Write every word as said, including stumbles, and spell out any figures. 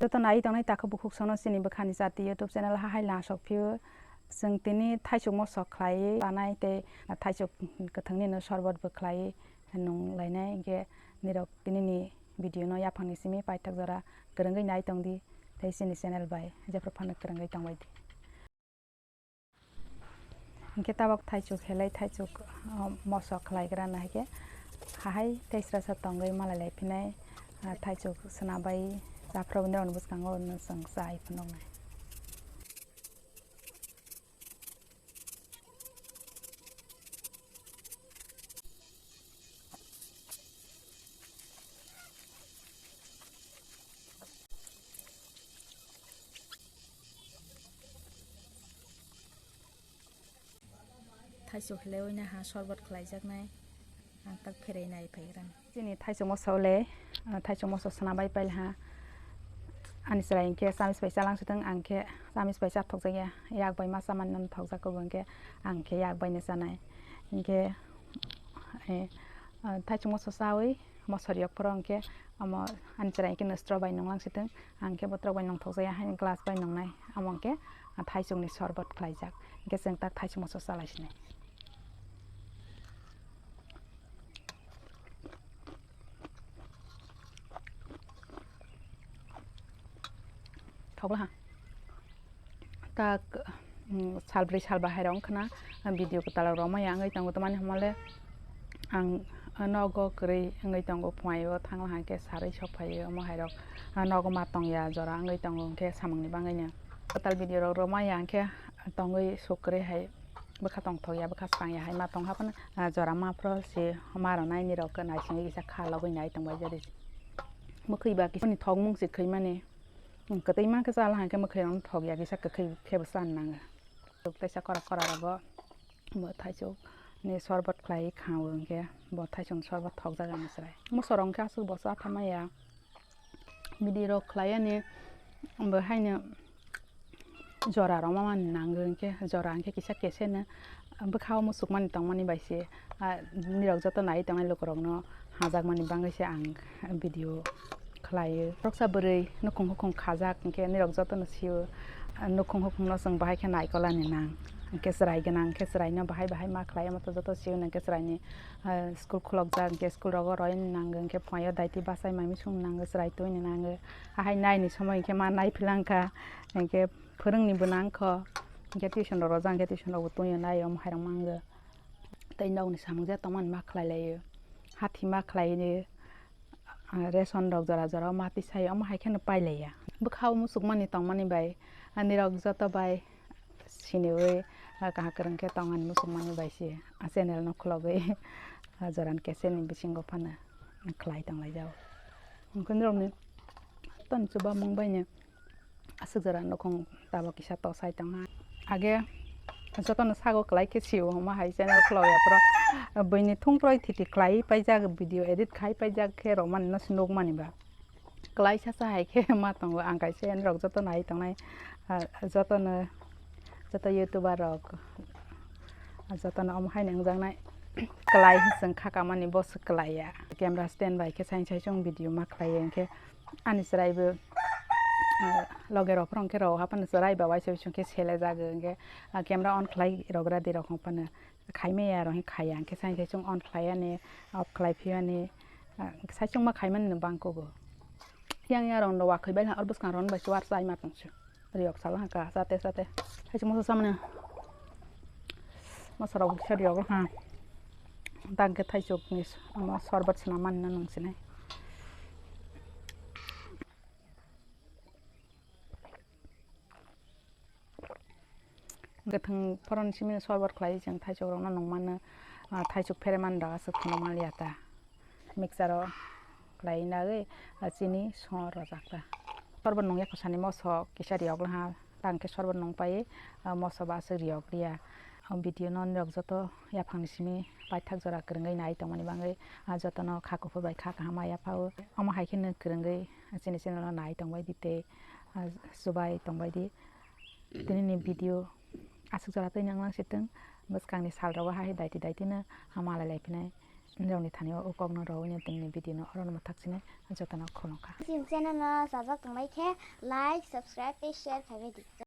Joto nai tongnai takhuk bukhuk sono chini bwkhani chati YouTube channel ha hai lang sok phio. Chwng tini thaichuk moso khlaiwi lanai tei thaichuk kwthwngni no sorbot bo khlaiwi nung lainai. Hinkhe nirok tini ni video no yaphang ni simi paithak jora kwrwngwi nai tong di tei chini channel bai jephru phano kwrwngwi tong bai di. Hinkhe tabok thaichuk helai thaichuk, ah, moso khlai gra na hinkhe hahai tei srasa tongwi malai lai phinai, ah, thaichuk sna bai japhra bini ono bwskango ono chwng chai phunuknai. Thaichuk helai oina ha sorbot khlaijaknai, ang tak pherai nai phaigrani. Chini thaichuk moso le, ah, thaichuk moso sna bai pail ha. Ani chwrai hinkhe chamis bai chalang sitwng, ang khe chamis bai cha thokjak ya, yak bai ma chamani no thokjak khe bo hinkhe ang khe yak bai no chanai. Hinkhe, eh, ah, thaichuk moso chawi, moso riyok phoro hinkhe omo ani chwrai hinkhe no straw bai nunglang sitwng, ang khe botrok bai nungthokjak ya, haino glass bai nungnai, omo hinkhe, ah, thaichukni sorbot khlaijak, hinkhe chwng tak thaichuk moso chalai sinai. Thokla ha. Tak, mm, salbrwi salba hai rok wngkha na, video kwtal rok romaya wngwi tongo, tamani hwnmale ang nogo kwrwi wngwi tongo, phuaio thangla hwnkhe sarwi sok phaio, omo hai rok nogo ma tongya jora wngwi tongo, hwnkhe samungni bagwino kwtal video rok romaya hwnkhe tongwi suk kwrwi hai bwkha tongthokya, bwkha swkangya hai ma tongha phano, ah, jora ma phro se ma rwnai nirok naisingwi kisa kha logwi nai tongbai jari. Mwkhwi ba kisani thokmung se khwimani. Kwtwi ma khe chala hwnkhe mwkhwirokno thokya kisa kwkhwi khe bo chana nango. Teisa kora kora rogo bo thaichuk ni sorbot khlai kha o hwnkhe bo thaichuk sorbot thokjak ani chwrai. Mosorok hwnkhe aswk bo cha thamaya. Bidi rok khlai ani bo haino jora rok ma mani nango hwnkhe jora hwnkhe kisa keseno bwkha o muchukmani tongmani bai se, ah, nirok joto nai tongnai lukurokno hajakmani bagwi se ang video khlaio. Khoroksa bwrwi nukhung hukhung khajak, hinkhe nirok jotono sio, ah, nukhung hukhungno chwng bahai khe naikolani nang, hinkhe chwrai gwnang hinkhe chwraino bahai bahai ma khlai, omo to joto sio, hinkhe chwraini, ah, school khulokjak, hinkhe school rogo roina nango, hinkhe phunaio daiti bachai mai misung nango, chwrai twini nango, ahai naini somoi hinkhe ma naiphilangkha, hinkhe phwrwngni bo nangkho, hinkhe tuition rok rwjak, hinkhe tuition rokbo twio naio, omo hai rok mango. Tei nokni samung je tongmani ma khlai laio, hathi ma khlai laio, ah, ration rok jora jora o ma tisai, omo hai kheno pai laiya. Bwkha o muchukmani tongmani bai, ah, nirok joto bai siniwi, ah, kaham kwrwng khe tongmani muchukmani bai se, ah, channel no khulogwi, ah, jora ni kesel ni bisingo phano khlai tong lai jao. Hwnkhe nirok ni joto ni chuba mung bai ni aswk jora nukhung tabok kisa tosai tongha. Age jotono sago kwlai khe sio hwnma hai channel khulok ya phoro. Buini thung kroi thiti khlai paijak, video edit khai paijak khe rwmani no se nukmani ba. Kwlai sasa hai khe ma tongo ang kaisa ani rok joto nai tongnai, ah, jotono, joto youtuber rok, ah, jotono omo hai nungjaknai. Kwlai hwn chwng kha kamani bo se kwlai ya. Camera stand bai khe saing saisung video ma khlai ya, hinkhe ani chwrai bo, ah, loge rok phano hwnkhe rw ha phano chwrai ba uaisa uaisa khe sele jago, hinkhe, ah, camera on khlai rwgra di rok phano khai maya rok hinkhe khai ya, hinkhe saing saisung on khlai yani, off khlai phi yani, ah, saisung ma khai mani no bang kugo. Yang yang rok no wa khai bai na or bwskang rok bai chuwar chai ma tong se. Riyok sal hwnkha, sate sate. Hai se moso samani. Moso rok kisa riyok ha. Tang khe thaichuk ni s-, omo sorbot swnam mani no nung sinai. Kwthwng phoroni simi sorbot khlai chwng thaichuk rok no nung mano, ah, thaichuk phere mani rok aswk phunuk man liya ta. Mixer o khlai nagwi, ah, chini sor rwjak ta. Sorbot nungya khosani moso kisa riyok laha, tang khe sorbot nung pai, ah, moso ba aswk riyok liya. Ah, video no nirok joto yaphang ni simi paithak jora kwrwngwi nai tongmani bagwi, ah, jotono kha kuphur bai kha kaham ma yapha o. Omo hai kheno kwrwngwi chini channel o nai tongbai di tei, ah, chubai tongbai di. Tini ni video aswk jora twi nang lang sitwng, bwskang ni sal rogo hai daiti daiti no ha malai lai phinai. nirokni thani o kokno rwui no tini video no oro no mwthak sinai jotono khulumkha. Chini channel no sajak tongbai khe like, subscribe tei share khaibai di.